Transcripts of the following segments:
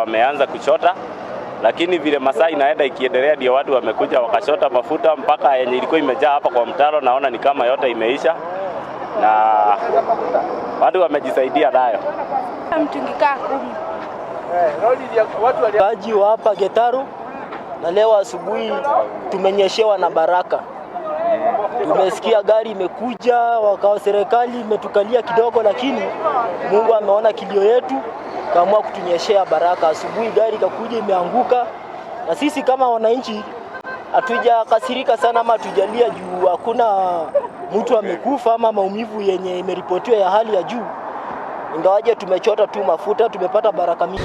wameanza kuchota, lakini vile masaa inaenda ikiendelea, ndio watu wamekuja wakachota mafuta mpaka yenye ilikuwa imejaa hapa kwa mtaro, naona ni kama yote imeisha na watu wamejisaidia nayo. Mtungi kaa 10. Kaji wa hapa Getaru, na leo asubuhi tumenyeshewa na baraka. Tumesikia gari imekuja, wakawa serikali imetukalia kidogo, lakini Mungu ameona kilio yetu, kaamua kutunyeshea baraka. Asubuhi gari ikakuja imeanguka, na sisi kama wananchi hatujakasirika sana ama hatujalia juu hakuna mtu amekufa ama maumivu yenye imeripotiwa ya hali ya juu, ingawaje tumechota tu mafuta, tumepata baraka mingi.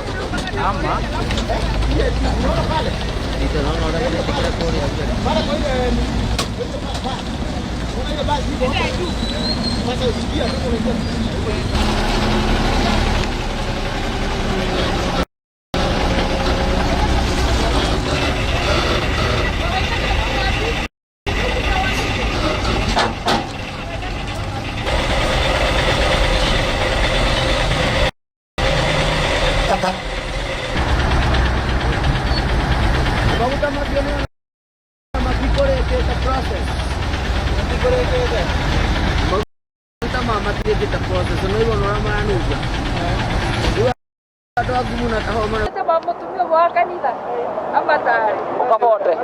Ukabote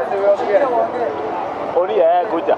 uria kuja.